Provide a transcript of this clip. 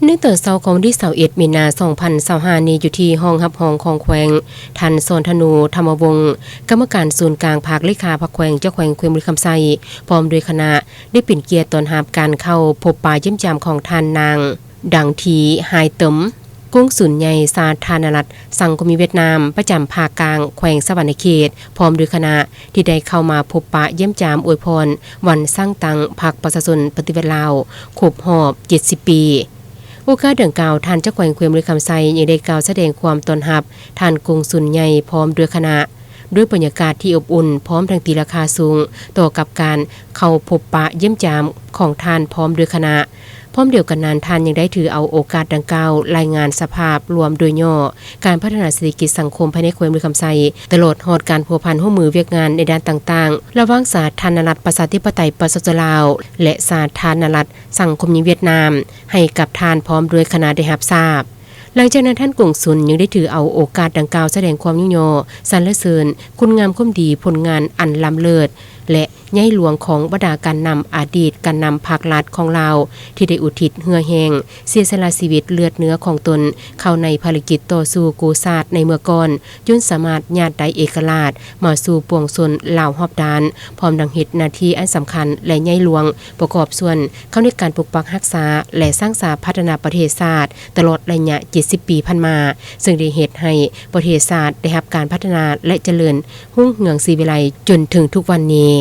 ໃນຕອນເຊົ້າຂອງວັນທີຊາວເອັດ ມີນາ ສອງພັນຊາວຫ້ານີ້ ຢູ່ທີ່ຫ້ອງຮັບຮອງຂອງແຂວງ, ທ່ານ ສອນທະນູ ທຳມະວົງ ກຳມະການສູນກາງພັກ ເລຂາພັກແຂວງ ເຈົ້າແຂວງແຂວງບໍລິຄຳໄຊ ພ້ອມດ້ວຍຄະນະ ໄດ້ເປັນກຽດຕ້ອນຮັບການເຂົ້າພົບປະຢ້ຽມຢາມຂອງທ່ານນາງ ດັງທີ ຫາຍເຕີມ ກົງສຸນໃຫຍ່ສາທາລະນະລັດສັງຄົມນິຍົມຫວຽດນາມ ປະຈຳພາກກາງແຂວງສະຫວັນນະເຂດ ພ້ອມດ້ວຍຄະນະ ທີ່ໄດ້ເຂົ້າມາພົບປະຢ້ຽມຢາມອວຍພອນວັນສ້າງຕັ້ງພັກປະຊາຊົນປະຕິວັດລາວ ຄົບຮອບເຈັດສິບປີ. ໂອກາດດັ່ງກ່າວ, ທ່ານເຈົ້າແຂວງແຂວງບໍລິຄຳໄຊ ຍັງໄດ້ກ່າວສະແດງຄວາມຕ້ອນຮັບທ່ານກົງສຸນໃຫຍ່ພ້ອມດ້ວຍຄະນະ ດ້ວຍບັນຍາກາດທີ່ອົບອຸ່ນ ພ້ອມທັງຕີລາຄາສູງຕໍ່ກັບການເຂົ້າພົບປະຢ້ຽມຢາມຂອງທ່ານພ້ອມດ້ວຍຄະນະ. ພ້ອມດຽວກັນນັ້ນ, ທ່ານຍັງໄດ້ຖືເອົາໂອກາດດັ່ງກ່າວ ລາຍງານສະພາບລວມໂດຍຫຍໍ້ ການພັດທະນາເສດຖະກິດສັງຄົມພາຍໃນແຂວງບໍລິຄຳໄຊ ຕະຫຼອດຮອດການພົວພັນຮ່ວມມືວຽກງານໃນດ້ານຕ່າງໆ ລະຫວ່າງສາທາລະນະລັດປະຊາທິປະໄຕປະຊາຊົນລາວ ແລະ ສາທາລະນະລັດສັງຄົມນິຍົມຫວຽດນາມ ໃຫ້ກັບທ່ານພ້ອມດ້ວຍຄະນະໄດ້ຮັບຊາບ. ຫຼັງຈາກນັ້ນ, ທ່ານກົງສຸນຍັງໄດ້ຖືເອົາໂອກາດດັ່ງກ່າວສະແດງຄວາມຍ້ອງຍໍ ສັນລະເສີນຄຸນງາມຄວາມດີ, ຜົນງານອັນລ້ຳເລີດ ແລະ ໃຫຍ່ຫຼວງຂອງບັນດາການນຳອະດີດການນຳພັກລັດຂອງລາວ ທີ່ໄດ້ອຸທິດເຫື່ອແຮງ ເສຍສະຫຼະຊີວິດເລືອດເນື້ອຂອງຕົນເຂົ້າໃນພາລະກິດຕໍ່ສູ້ກູ້ຊາດໃນເມື່ອກ່ອນ ຈົນສາມາດຍາດໄດ້ເອກະລາດມາສູ່ປວງຊົນລາວຮອບດ້ານ, ພ້ອມທັງເຮັດໜ້າທີ່ອັນສຳຄັນ ແລະ ໃຫຍ່ຫຼວງ ປະກອບສ່ວນເຂົ້າໃນການປົກປັກຮັກສາ ແລະ ສ້າງສາພັດທະນາປະເທດຊາດ ຕະຫຼອດໄລຍະເຈັດສິບປີຜ່ານມາ, ເຊິ່ງໄດ້ເຮັດໃຫ້ປະເທດຊາດໄດ້ຮັບການພັດທະນາ ແລະ ຈະເລີນຮຸ່ງເຮືອງສີວິໄລຈົນເຖິງທຸກວັນນີ້.